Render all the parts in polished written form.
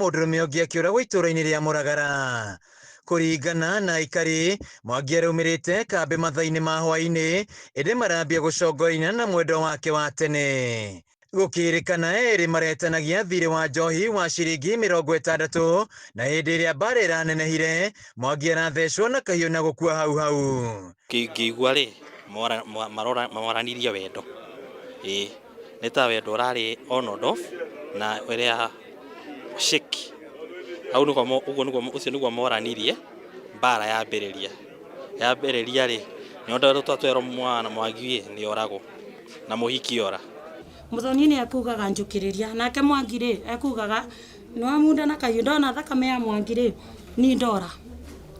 Mũndũrũme ũngĩ akĩũragwo itũũra-inĩ rĩa Mũragara. Kũringana na aikari, Mwangi araumĩrĩte kambĩ mathaa-inĩ ma hwaĩ-inĩ ĩndĩ marambia gũcongoina na mwendwa wake wa tene. Gũkĩrĩkana erĩ maretanagia thirĩ wa njohi wa ciringi 60, na hĩndĩ ĩrĩa mbara ĩranenehire, Mwangi arathecwo na kahiũ na gũkua hau hau. Ngĩigua rĩ maroranirie wendo, ĩĩ nĩ ta wendo ũrarĩ on and off na ĩrĩa shake hau nĩguo, ũguo nĩguo, ũcio nĩguo moranirie mbara yambĩrĩria. Yambĩrĩria rĩ, nĩ twerwo mwana Mwangi nĩ oragwo na mũhiki ora. Muthoni nĩ ekugaga njũkĩrĩria, nake Mwangi rĩ ekugaga nĩwamunda na kahiũ, ndona thakame ya Mwangi rĩ ni ndora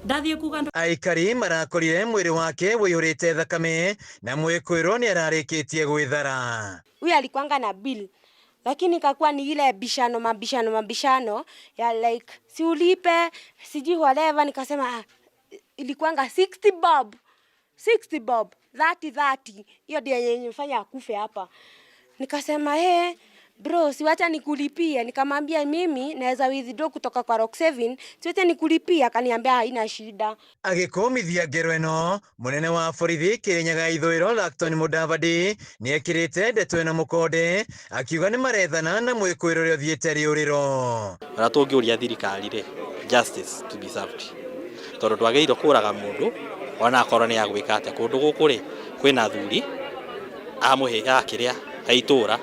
ndathiĩ kuga. Aikari marakorire mwĩrĩ wake ũiyũrĩte thakame na mwĩkwĩrwo nĩ ararĩkĩtie gwĩthara. Huyu alikuanga na bill, lakini kakuwa ni ile bishano, mabishano, mabishano ya like si ulipe, sijui whatever. Nikasema, ah, ilikuanga 60 bob, 60 bob, 30 30, hiyo ndio yenye imefanya akufe hapa. Nikasema, "Hey bro, siwacha nikulipie." Nikamwambia, "Mimi naweza withdraw kutoka kwa Rock 7, siwacha nikulipie." Akaniambia haina shida. Agĩkũmithia ngero ĩno, mũnene wa borithi Kĩrĩnyaga Ithũĩro Lacton Mudavadi nĩ ekĩrĩte ndeto ĩno mũkonde, akiuga nĩ marethana na mwĩkũĩro ũrĩa ũthiĩte rĩũrĩro. Ũrĩa tũngĩũria thirikari rĩ, justice to be served, tondũ ndwagĩrĩirwo kũraga mũndũ ona akorwo nĩ agwĩka atĩa. Kũndũ gũkũ rĩ, kwĩna athuri a mũhĩ a kĩrĩa a itũra,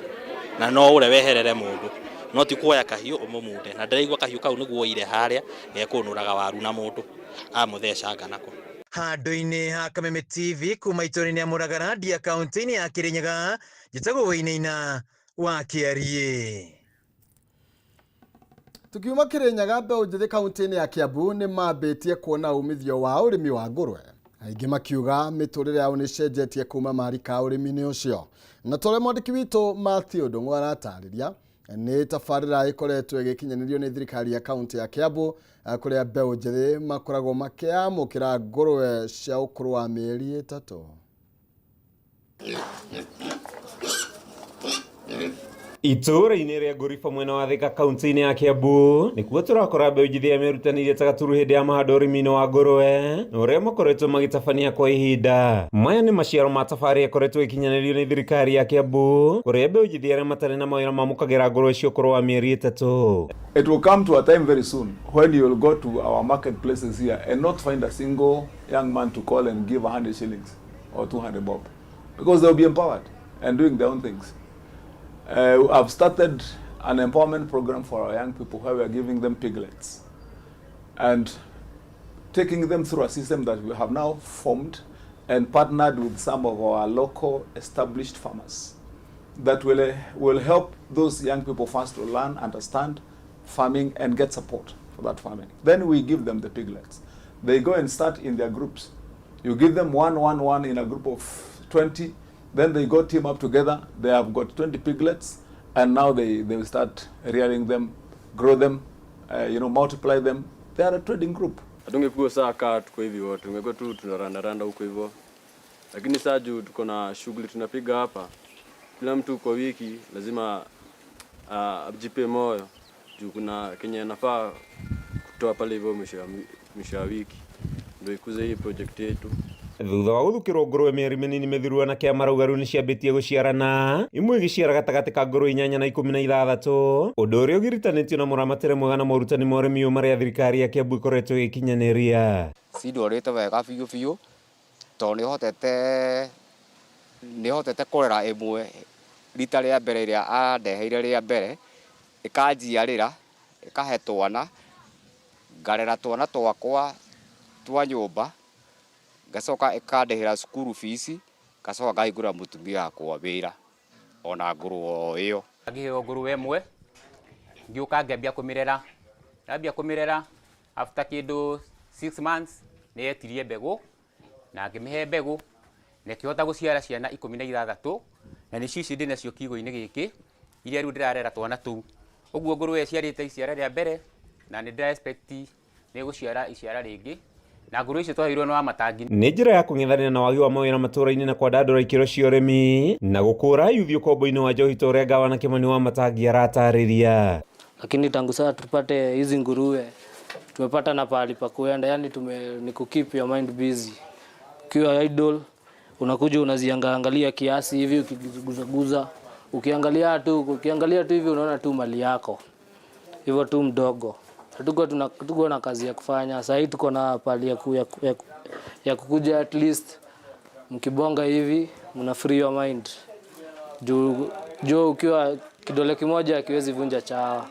na no ũre weherere mũndũ, no ti kuoya kahiũ ũmũmunde. Na ndĩraigua kahiũ kau nĩguo oire harĩa gekũnũraga waru na mũndũ amũthecanga nako. Handũ-inĩ ha Kameme TV kuma itũũra-inĩ rĩa Mũragara, Ndia, kaunti-inĩ ya Kĩrĩnyaga, njĩtagwo Wainaina wa Kĩariĩ. Tukiuma Kirinyaga, mbeũ njĩthĩ kaunti-inĩ ya Kiambu nĩ mambĩtie kuona umithio wa ũrĩmi wa ngũrwe, aingĩ makiuga mĩtũrĩre yao nĩ ĩcenjetie kuma marika ũrĩmi-inĩ ũcio. Na ta ũrĩa mwandĩki witũ Matthew Ndung'u aratarĩria, nĩ tabarĩra ĩkoretwo ĩgĩkinyanĩrio nĩ thirikari ya kaunti ya Kiambu, kũrĩa mbeũ njĩthĩ makoragwo makĩamũkĩra ngũrwe cia ũkũrũ wa mĩeri 3. Itũũra-inĩ rĩa Ngũriba mwena wa Thika kaunti-inĩ ya Kiambu nĩkuo tũrakora mbeũ njĩthĩ arĩa merutanĩirie ta gaturu hĩndĩ ya mahanda ũrĩmi-inĩ wa ngũrwe na ũrĩa makoretwo magĩtabania kwa ihinda. Maya nĩ maciaro ma tabarĩra ĩkoretwo ĩkinyanĩrio nĩ thirikari ya Kiambu, kũrĩa mbeũ njĩthĩ arĩa matarĩ na mawĩra mamũkagĩra ngũrwe cia ũkũrũ wa mĩeri 3. It will come to a time very soon when you will go to our marketplaces here and not find a single young man to call and give 100 shillings or 200 bob, because they will be empowered and doing their own things. I've started an empowerment program for our young people where we are giving them piglets and taking them through a system that we have now formed and partnered with some of our local established farmers that will help those young people first to learn, understand farming and get support for that farming. Then we give them the piglets. They go and start in their groups. You give them 1, 1, 1 in a group of 20. Then they go team up together. They have got 20 piglets, and now they will start rearing them, grow them, multiply them. They are a trading group. Hatungekuwa saa kaa tuko hivi wote, tungekuwa tu tunarandaranda huko hivyo, lakini saa juu tuko na shughuli tunapiga hapa, kila mtu kwa wiki lazima ajipe moyo juu kuna kenye anafaa kutoa pale hivyo mwisho ya wiki ndio ikuze hii project yetu. Thutha wa gũthukĩrwo ngũrwe mĩeri mĩnini mĩthiru, anake aya marauga rĩu nĩciambĩtie gũciarana, imwe igĩciara gatagatĩ ka ngũrwe 8 na 16, ũndũ ũrĩa ũgiritanĩtio na mũramatĩre mwega na morutani ma ũrĩmi ũyũ marĩa thirikari ya Kiambu ĩkoretwo ĩgĩkinyanĩria. Cindwarĩte wega biũ biũ, tondũ nĩhotete kũrera ĩmwe rita rĩa mbere ĩrĩa andeheire rĩa mbere, ĩkanjiarĩra, ĩkahe twana, ngarera twana twakwa twa nyũmba, ngacoka ĩkandĩhĩra cukuru fees, ngacoka ngahingũrĩra mũtumia wakwa wĩra ona ngũrwe o ĩyo. Ngĩheo ngũrwe ĩmwe, ngĩũka ngĩambia kũmĩrera, ndambia kũmĩrera after kĩndũ 6 months nĩ yetirie mbegũ na ngĩmĩhe mbegũ na ĩkĩhota gũciara ciana 16, na nĩcio ici ndĩ nacio kiugũ-inĩ gĩkĩ iria rĩu ndĩrarera twana tũu. Ũguo ngũrwe ĩciarĩte iciara rĩa mbere na nĩ ndĩra expect nĩ ĩgũciara iciara rĩngĩ, na ngũrwe icio twaheirwo nĩ wa matangi. Nĩ njĩra ya kũng'ethanĩra na wagi wa mawĩra matũũra-inĩ na kwandandũra ikĩro cia ũrĩmi na gũkũra yuthi ũkombo-inĩ wa njohi ta ũrĩa Gavana Kĩmani wa Matangi aratarĩria. Lakini tangu sasa tupate hizi nguruwe tumepata na pahali pa kuenda, yani ni ku keep your mind busy. Ukiwa idle unakuja unaziangalia kiasi hivi ukiguzaguza, ukiangalia tu hivi unaona tu mali yako hivyo tu mdogo. Hatukuwa na kazi ya kufanya. Sasa hii tuko na pahali ya kukuja, at least mkibonga hivi mna free your mind. Juu ukiwa kidole kimoja hakiwezi vunja chawa.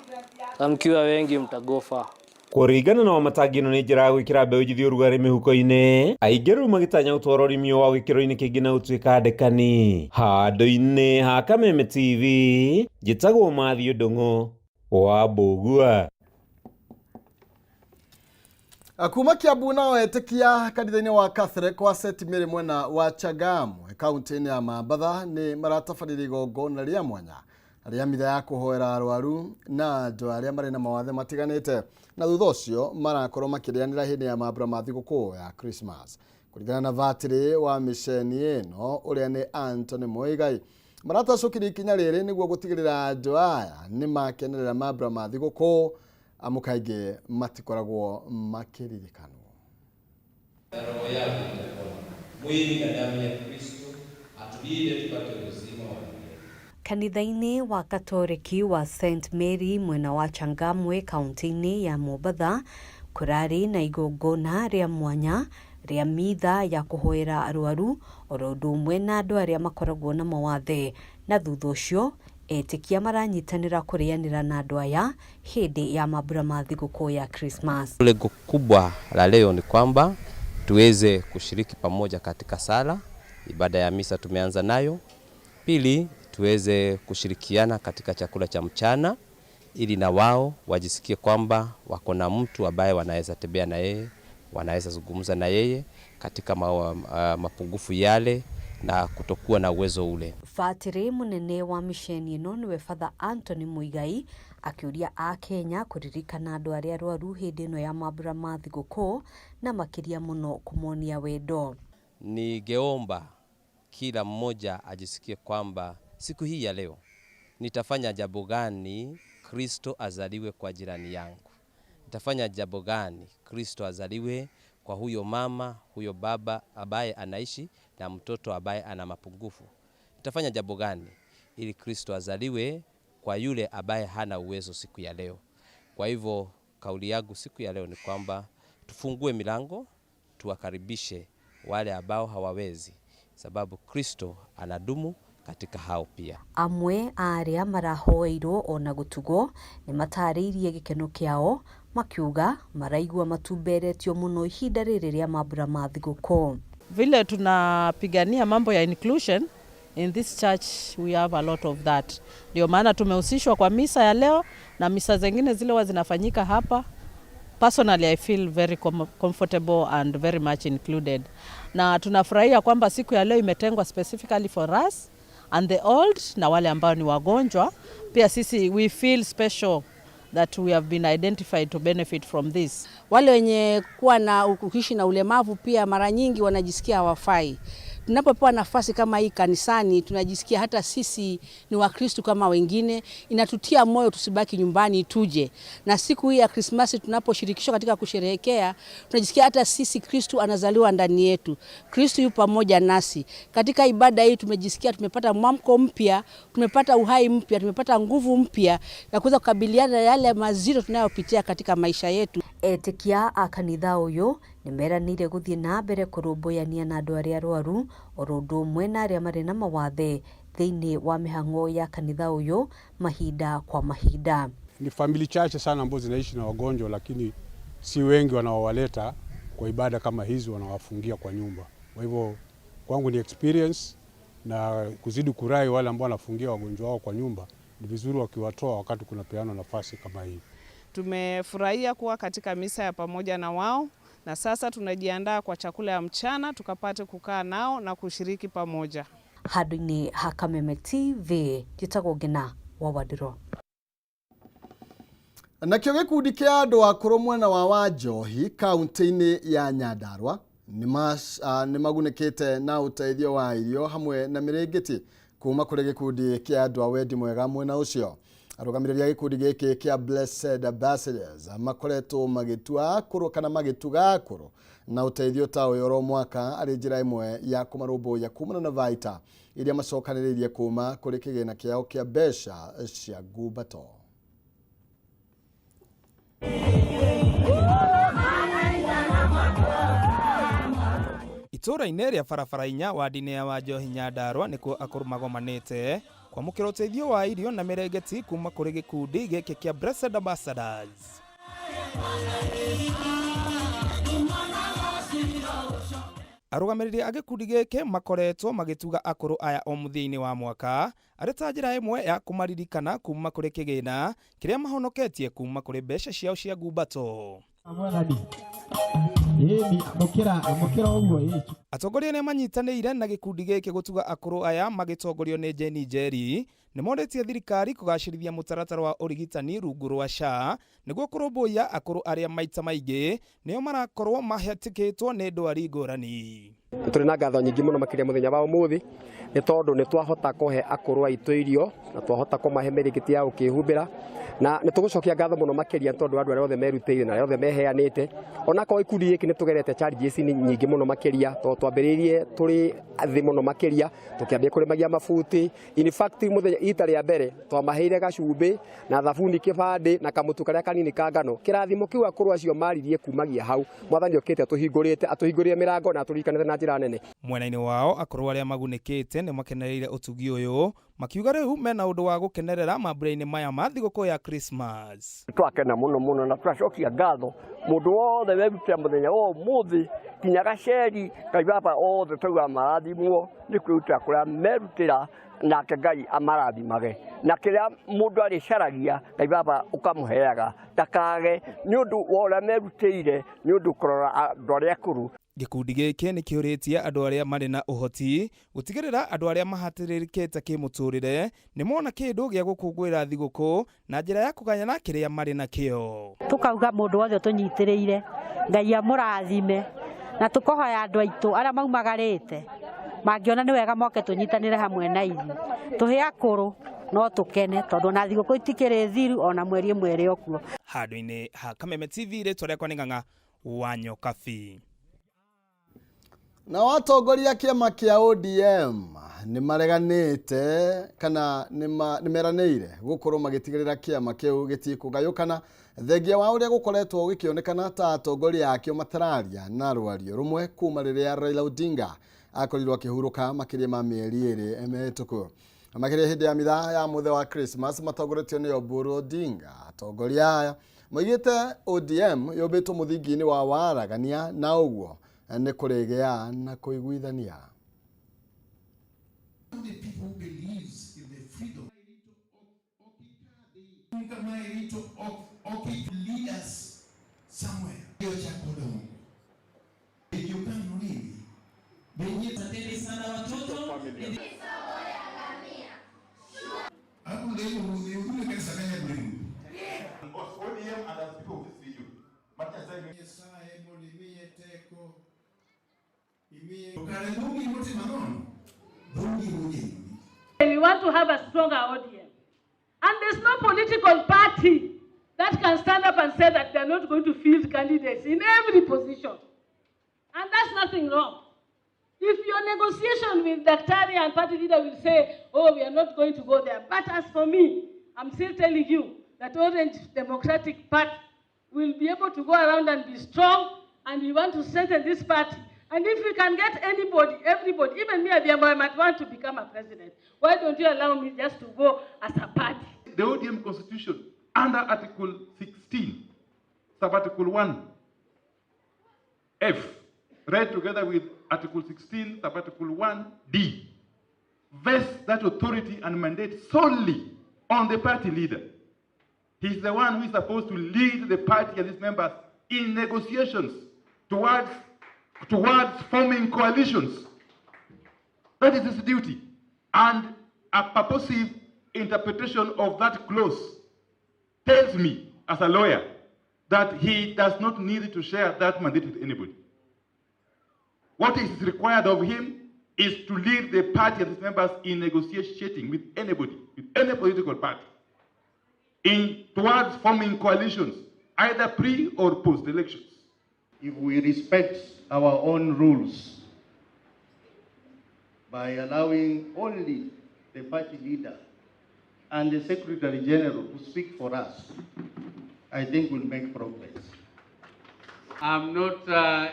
Sasa mkiwa wengi mtagofa. Kũringana na Wamatangi, ĩno nĩ njĩra ya gwĩkĩra mbeũ njĩthĩ ũrugarĩ mĩhuko-inĩ, aingĩ rĩu magĩtanya gũtwara ũrĩmi ũyũ wa gĩkĩro-inĩ kĩngĩ na gũtuĩka andĩkani. Handũ-inĩ ha Kameme TV, njĩtagwo Mathiũ Ndung'u wa Mbũgua. Kuma Kiambu nao etĩkia kanitha-inĩ wa Catholic wa St Mary mwena wa Changamwe kaunti-inĩ ya Mambatha nĩ maratabanirie igongona rĩa mwanya rĩa mitha ya kũhoera arwaru na andũ arĩa marĩ na mawathe matiganĩte, na thutha ũcio marakorwo makĩrĩanĩra hĩndĩ ya mambura ma thigũkũ ya Christmas. Kũringana na batĩrĩ wa mĩceni ĩno ũrĩa nĩ Anthony Muigai, maratacũkirie ikinya rĩrĩ nĩguo gũtigĩrĩra andũ aya nĩ makenerera mambura ma thigũkũ, amu kaingĩ matikoragwo makĩririkanwo. Roho yako itapona. Mwili na damu ya Kristo atulinde tupate uzima wa milele. Kanitha-inĩ wa Katoreki wa St Mary mwena wa Changamwe kaunti-inĩ ya Mombatha kũrarĩ na igongona rĩa mwanya rĩa mitha ya kũhoera arwaru oro ũndũ ũmwe na andũ arĩa makoragwo na mawathe, na thutha ũcio etĩkia maranyitanĩra kũrĩanĩra na andũ aya hĩndĩ ya mambura ma thigũkũ ya Christmas. Lengo kubwa la leo ni kwamba tuweze kushiriki pamoja katika sala, ibada ya misa tumeanza nayo. Pili, tuweze kushirikiana katika chakula cha mchana ili na wao wajisikie kwamba wako na mtu ambaye wanaweza tembea na yeye, wanaweza zungumza na yeye katika mapungufu yale na kutokuwa na uwezo ule. Batĩrĩ mũnene wa mĩceni ĩno nĩwe Father Anthony Muigai akĩũria akenya kũririkana andũ arĩa arwaru hĩndĩ ĩno ya mambura ma thigũkũ na makĩria mũno kũmonia wendo. Ningeomba kila mmoja ajisikie kwamba siku hii ya leo nitafanya jambo gani Kristo azaliwe kwa jirani yangu, nitafanya jambo gani Kristo azaliwe kwa huyo mama, huyo baba ambaye anaishi na mtoto ambaye ana mapungufu, nitafanya jambo gani ili Kristo azaliwe kwa yule ambaye hana uwezo siku ya leo. Kwa hivyo kauli yangu siku ya leo ni kwamba tufungue milango, tuwakaribishe wale ambao hawawezi, sababu Kristo anadumu katika hao pia. Amwe a arĩa marahoeirwo ona gũtugwo nĩ matarĩirie gĩkeno kĩao makiuga maraigua matumberetio mũno ihinda rĩrĩ rĩa mambura ma thigũkũ. Vile tunapigania mambo ya inclusion in this church, we have a lot of that. Ndio maana tumehusishwa kwa misa ya leo na misa zingine zile huwa zinafanyika hapa. Personally, I feel very comfortable and very much included. Na tunafurahia kwamba siku ya leo imetengwa specifically for us and the old na wale ambao ni wagonjwa. Pia sisi we feel special that we have been identified to benefit from this. Wale wenye kuwa na kuishi na ulemavu pia mara nyingi wanajisikia hawafai. Tunapopewa nafasi kama hii kanisani, tunajisikia hata sisi ni Wakristo kama wengine. Inatutia moyo tusibaki nyumbani, tuje. Na siku hii ya Krismasi tunaposhirikishwa katika kusherehekea, tunajisikia hata sisi Kristo anazaliwa ndani yetu. Kristo yu pamoja nasi. Katika ibada hii tumejisikia tumepata mwamko mpya, tumepata uhai mpya, tumepata nguvu mpya ya kuweza kukabiliana na yale mazito tunayopitia katika maisha yetu. Etĩkia a kanitha ũyũ nĩ meranĩire gũthiĩ na mbere kũrũmbũyania na andũ arĩa arwaru oro ũndũ ũmwe na arĩa marĩ na mawathe thĩinĩ wa mĩhang'o ya kanitha ũyũ mahinda kwa mahinda. Ni famili chache sana ambazo zinaishi na wagonjwa, lakini si wengi wanaowaleta kwa ibada kama hizi, wanawafungia kwa nyumba. Kwa hivyo kwangu ni experience na kuzidi kurai wale ambao wanafungia wagonjwa wao kwa nyumba, ni vizuri wakiwatoa wakati kunapeanwa nafasi kama hii. Tumefurahia kuwa katika misa ya pamoja na wao, na sasa tunajiandaa kwa chakula ya mchana tukapate kukaa nao na kushiriki pamoja. Handũ-inĩ ha Kameme TV njĩtagwo Ngina wa Wandirũ. Nakĩo gĩkundi kĩa andũ akũrũ mwena wa Wanjohi kaunti-inĩ ya Nyandarua nĩ magunĩkĩte na ũteithio wa irio hamwe na mĩrĩngĩti kuma kũrĩ gĩkundi kĩa andũ a wendi mwega mwena ũcio. Arũgamĩrĩri a gĩkundi gĩkĩ kĩa Blessed Ambassadors makoretwo magĩtua akũrũ kana magĩtuga akũrũ na ũteithio ta ũyũ oro mwaka arĩ njĩra ĩmwe ya kũmarũmbũiya kumana na baita iria macokanĩrĩirie kuma kũrĩ kĩgĩna kĩao kĩa mbeca cia ngumbato. Itũũra-inĩ rĩa barabara inya wadi-inĩ ya Wanjohi Nyandarua nĩkuo akũrũ magomanĩte kwamũkĩra ũteithio wa irio na mĩrengeti kuma kũrĩ gĩkundi gĩkĩ kĩa Blessed Ambassadors. Arũgamĩrĩri a gĩkundi gĩkĩ makoretwo magĩtuga akũrũ aya o mũthia-inĩ wa mwaka arĩ ta njĩra ĩmwe ya kũmaririkana kuma kũrĩ kĩgĩna kĩrĩa mahonoketie kuma kũrĩ mbeca ciao cia ngumbato. Atongoria arĩa manyitanĩire na gĩkundi gĩkĩ gũtuga akũrũ aya magĩtongorio nĩ Jane Njeri nĩ morĩtie thirikari kũgacĩrithia mũtaratara wa ũrigitani rungu rwa SHA nĩguo kũrũmbũiya akũrũ arĩa maita maingĩ nĩo marakorwo mahatĩkĩtwo nĩ ndwari ngũrani. Nĩ tũrĩ na ngatho nyingĩ mũno makĩria mũthenya wa ũmũthĩ nĩ tondũ nĩ twahota kũhe akũrũ aitũ irio na twahota kũmahe mĩrĩngĩti ya gũkĩhumbĩra, na nĩ tũgũcokia ngatho mũno makĩria nĩ tondũ andũ arĩa othe merutĩire na arĩa othe meheanĩte. Onakorwo ikundi gĩkĩ nĩ tũgerete challenges nyingĩ mũno makĩria tondũ twambĩrĩirie tũrĩ thĩ mũno makĩria, tũkĩambia kũrĩmagia mabuti. In fact mũthenya ita rĩa mbere twamaheire gacumbĩ na thabuni kĩbandĩ na kamũtu karĩa kanini ka ngano. Kĩrathimo kĩu akũrũ acio maririe kumagia hau mwathani okĩte atũhingũrĩte, atũhingũrĩre mĩrango na atũririkanĩte na njĩra nene. Mwena-inĩ wao akũrũ arĩa magunĩkĩte nĩ makenereire ũtugi ũyũ makiuga rĩu mena ũndũ wa gũkenerera mambura-inĩ maya ma thigũkũ ya Christmas. Twakena mũno mũno na twacokia ngatho mũndũ wothe werutĩra mũthenya wa ũmũthĩ nginya gaceri Ngai baba othe tauga marathimwo nĩ kwĩrutĩra kũrĩa merutĩra nake Ngai amarathimage na kĩrĩa mũndũ arĩcaragia Ngai baba ũkamũheaga ndakage nĩ ũndũ wa ũrĩa merutĩire nĩ ũndũ kũrora andũ arĩa akũrũ. Gĩkundi gĩkĩ nĩ kĩũrĩtie andũ arĩa marĩ na ũhoti gũtigĩrĩra andũ arĩa mahatĩrĩrĩkĩte kĩmũtũrĩre nĩ mona kĩndũ gĩa gũkũngũĩra thigũkũ na njĩra ya kũgayana kĩrĩa marĩ nakĩo. Tũkauga mũndũ wothe ũtũnyitĩrĩire Ngai amũrathime na tũkohoya andũ aitũ arĩa maumagarĩte mangĩona nĩ wega moke tũnyitanĩre hamwe na ithuĩ tũhe akũrũ no tũkene tondũ ona thigũkũ itikĩrĩ thiru ona mweri ĩmwe ĩrĩ o kuo. Handũ-inĩ ha Kameme TV rĩtwa rĩakwa nĩ Ng'ang'a wa Nyokabi. Na atongoria kĩama kĩa ODM nĩ mareganĩte kana nĩ meranĩire gũkorwo magĩtigĩrĩra kĩama kĩu gĩtikũgayũkana thengia wa ũrĩa gũkoretwo gĩkĩonekana ta atongoria akĩo matararia na rwario rũmwe kuma rĩrĩa Raila Odinga akorirwo akĩhurũka makĩria ma mĩeri ĩrĩ mĩhĩtũku. Makĩria hĩndĩ ya mitha ya mũthenya wa Christmas matongoretio nĩ Oburu Odinga. Atongoria aya moigĩte ODM yũmbĩtwo mũthingi-inĩ wa waragania na ũguo nĩ kũrĩgĩa na kũiguithania. We want to have a stronger ODM. And there's no political party that can stand up and say that they're not going to field candidates in every position. And that's nothing wrong. If your negotiation with Daktari and party leader will say, oh, we are not going to go there. But as for me, I'm still telling you that Orange Democratic Party will be able to go around and be strong, and we want to strengthen this party. And if we can get anybody, everybody, even me, I might want to become a president. Why don't you allow me just to go as a party? The ODM Constitution, under Article 16, Sub-Article 1, F, read together with Article 16, Sub-Article 1, D, vests that authority and mandate solely on the party leader. He's the one who is supposed to lead the party and its members in negotiations towards forming coalitions. That is his duty. And a purposive interpretation of that clause tells me, as a lawyer, that he does not need to share that mandate with anybody. What is required of him is to lead the party and its members in negotiating with anybody, with any political party, in towards forming coalitions, either pre or post elections. If we respect our own rules by allowing only the party leader and the Secretary General to speak for us, I think we'll make progress. I'm not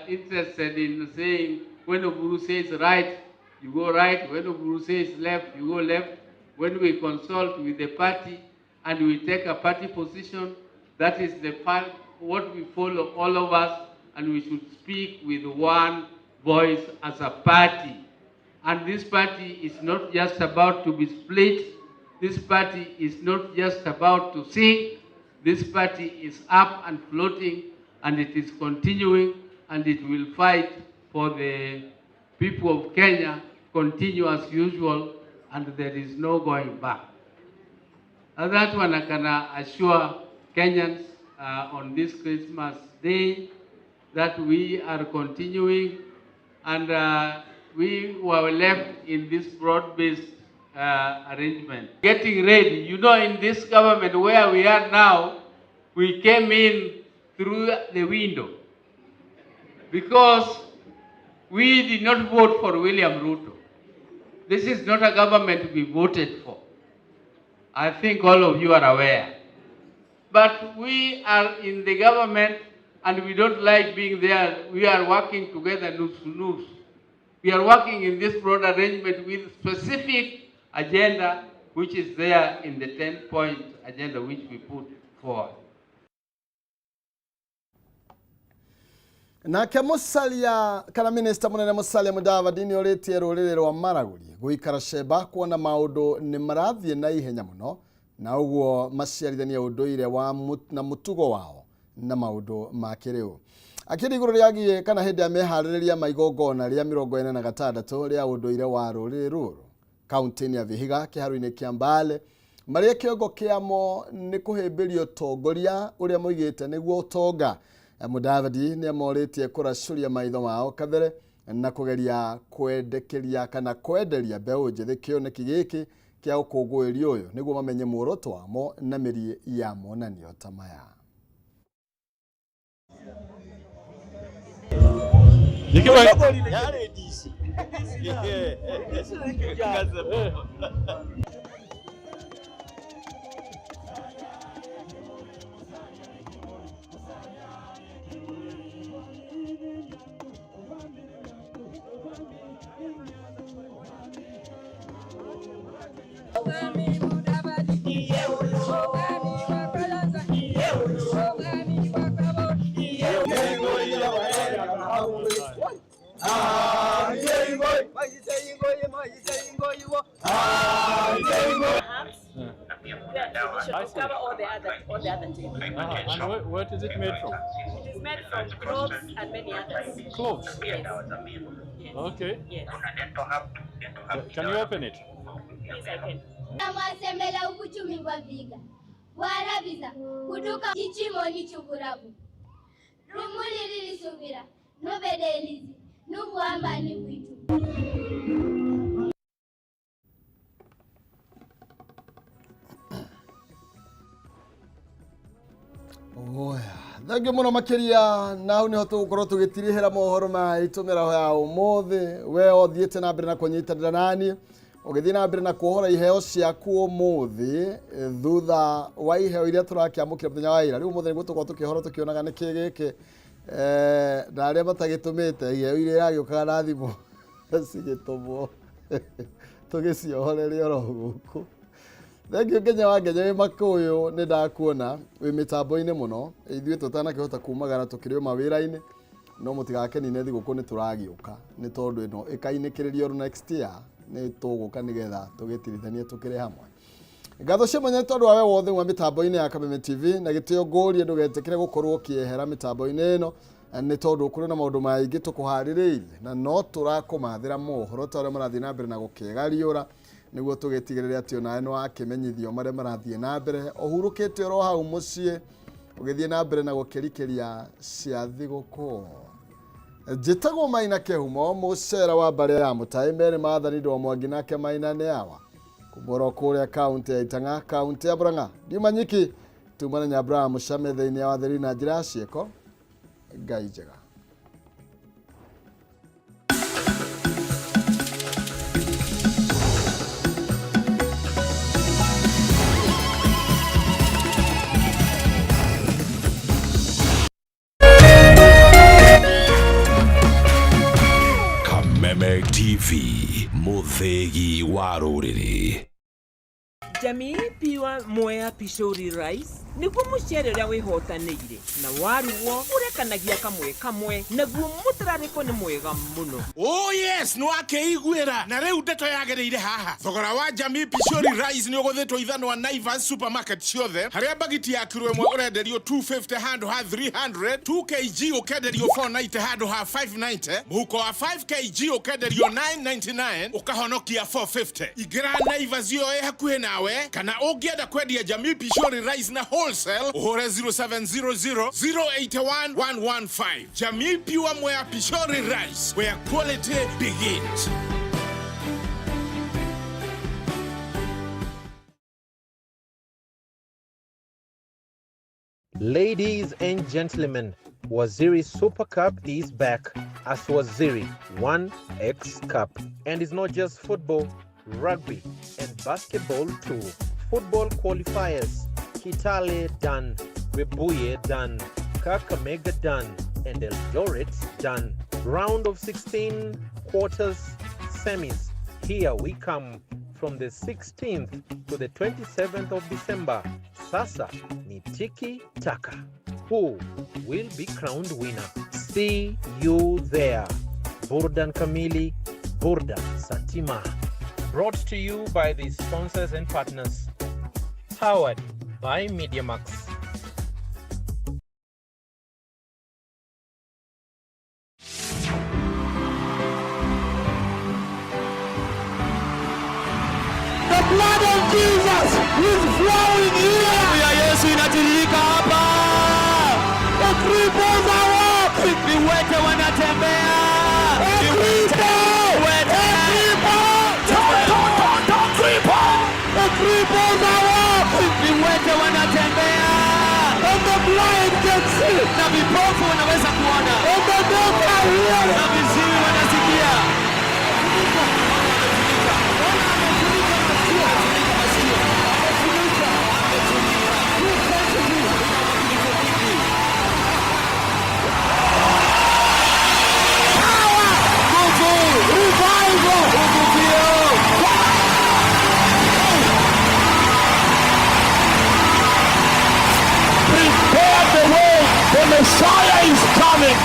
interested in saying when Oburu says right, you go right. When Oburu says left, you go left. When we consult with the party and we take a party position, that is the part, what we follow, all of us, and we should speak with one voice as a party. And this party is not just about to be split. This party is not just about to sink. This party is up and floating, and it is continuing, and it will fight for the people of Kenya, continue as usual, and there is no going back. And that one I can assure Kenyans on this Christmas day that we are continuing, and we were left in this broad-based arrangement. Getting ready, you know, in this government where we are now, we came in through the window because we did not vote for William Ruto. This is not a government we voted for. I think all of you are aware. But we are in the government and we don't like being there. We are working together, nusu nusu. We are working in this broad arrangement with specific agenda which is there in the 10-point agenda which we put forward. Nake Musalia kana minista munene Musalia Mudavadi ni oritie ruriri rwa Maraguri guikara cemba kuona maundu ni marathie na ihenya muno na uguo maciarithanie unduire wa na mutugo wao na maundu ma kiriu. Akiri iguru riagie kana hindi ya meharĩrĩria ma igongona rĩa 46 rĩa ũndũire wa rũrĩrĩ rũrũ kaunti-inĩ ya Vihiga kĩharo-inĩ kĩa Mbale marĩa kĩongo kĩamo nĩ kũhĩmbĩria ũtongoria ũrĩa moigĩte nĩguo ũtonga. Mudavadi nĩ amorĩtie kũracũria maitho mao kabere na kũgeria kwendekeria kana kwenderia mbeũ njĩthĩ kĩoneki gĩkĩ kĩa ũkũngũĩri ũyũ nĩguo mamenye muoroto wamo na mĩri ya monanio ta maya. To cover all the other things. And what is it made from? It is made from cloves and many others. Cloves? Yes. Yes. Okay. Yes. Can you open it? Yes, I can. Mwasemela ukuchumi bwa viga bwarabiza kuduka ichimoni chukurabu rumuli lilisubira nubedelizi nubuambani bwitu. Thengiå må no makä na hau nä ho tå gå korwo tå gä tirihä ra mohoro maitå mä raho ya å må thä we å thiä te na mbere na kå nyitanä ra naniä å gä thiä na mbere na kuohora iheo ciaku å må thä thutha wa iheo iria tå rakä amå kä ra må thenya wa ira rä u må thä nä guo tå korwo tå kä horo tå kä onaga nä kä gä kä na arä a matagä tå mä te iheo iria iragä å kaga na thimå cigä tå mwo tå gä ciohorerie oro gå kå. Thengiå Ngenya wa Ngenya wä makå nä ndakuona wä mä tambo-inä må no ithuä tå tanakĩhota kumagara tå kä rä o mawä-ra-inä no må tigakenine thigå nä tå ragä å ka nä tondå ä no ä kainä kä rä rio next year nä tå gå ka nä getha tå gä tirithanie tå kä rä hamwe. Ngatho cia mwanya tondå wa we wothe wa mä tambo-inä ya Kameme TV na gä tä o ngårie ndå getä kä re gå korwo å kä ehera mä tambo-inä ä no nä tondå kå rä na maå ndå maingä tå kå harä rä irie na no tå rakå mathä ra mohoro ta å rä a marathiä na mbere na gå kä gariå ra niguo tugitigirire ati onawe ni wakimenyithio maria marathie na mbere uhurukite oro hau mucii ugithie na mbere na gukirikiria cia thiguku. Njitagwo Maina Kihumo mucera wa mbari ya Mutai mere mathani ndwa Mwangi nake Maina nĩ awa kumoro kuria kaunti ya Itang'a kaunti ya Murang'a ndiuma nyiki Tuma na Abraham Muchame thĩinĩ wa theri na njĩra ya ciĩko. Ngai njega. Kameme TV, muthegi wa rũrĩrĩ. Jamii Pure Mwea Pishori Rice nĩguo mũcere ũrĩa wĩhotanĩire na warugwo ũrekanagia kamwe kamwe naguo mũtararĩko nĩ mwega mũno. Oh yes, nĩ wakĩiguĩra na rĩu ndeto yagĩrĩire haha. Thogora wa Jamii Pishori Rice nĩ ũgũthĩtwo ithanwa Naivas supermarket ciothe, harĩa bagiti ya kiro ĩmwe ũrenderio 250 handũ ha 300, 2 kg ũkenderio 490 handũ ha 590, mũhuko wa 5 kg ũkenderio 999 ũkahonokia 450. Ingĩra Naivas ĩyo ĩ hakuhĩ nawe, kana ũngĩenda kwendia Jamii Pishori Rice na wholesale ũhũre 0700 081 115. Jamii Pure Mwea Pishori Rice, where quality begins. Ladies and gentlemen, Waziri Super Cup is back as Waziri 1X Cup. And it's not just football, rugby, and basketball too. Football qualifiers, Kitale done, Webuye done, Kakamega done, and Eldoret done. Round of 16, quarters, semis. Here we come from the 16th to the 27th of December. Sasa ni tiki taka. Who will be crowned winner? See you there. Burdan Kamili, Burdan Satima. Brought to you by the sponsors and partners. Powered by MediaMax. The blood of Jesus is flowing here. Damu ya Yesu inatiririka hapa. The cripples are walking. Viwete wanatembea. The cripple. Viwete. The cripple. The cripple. The cripples are walking. Viwete wanatembea. And the blind can see. Na vipofu wanaweza kuona. And the deaf are hearing. Na viziwi wanasikia. Revival. Prepare the way. The Messiah is coming.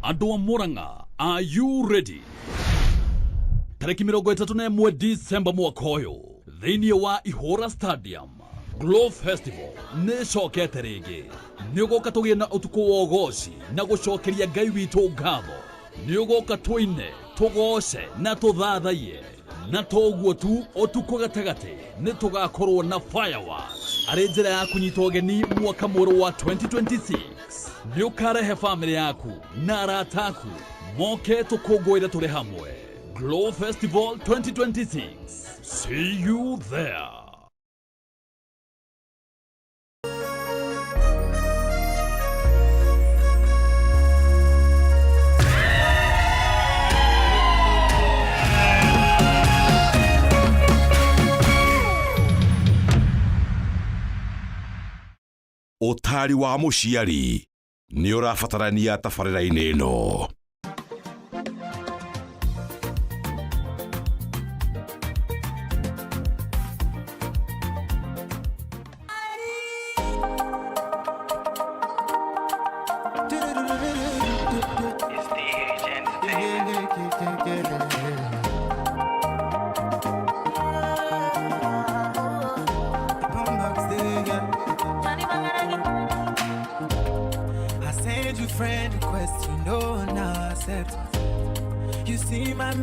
Andũ a Murang'a, are you ready? Tarĩki 31 Disemba mwaka ũyũ thĩinĩ wa Ihũra Stadium, Glow Festival nĩ ĩcokete rĩngĩ. Nĩ ũgoka tũgĩe na ũtukũ wa ũgoci na gũcokeria Ngai witũ ngatho. Nĩ ũgoka tũine, tũgoce na tũthathaiye. Na toguo tu, ũtukũ gatagatĩ nĩ tũgakorwo na fireworks arĩ njĩra ya kũnyita ũgeni mwaka mwerũ wa 2026. Nĩ ũkarehe bamĩrĩ yaku na arata aku moke tũkũngũĩre tũrĩ hamwe. Glow Festival 2026. See you there. Ũtari wa mũciari nĩ ũrabatarania tabarĩra-inĩ ĩno. I send you friend request, you know now accept. You see my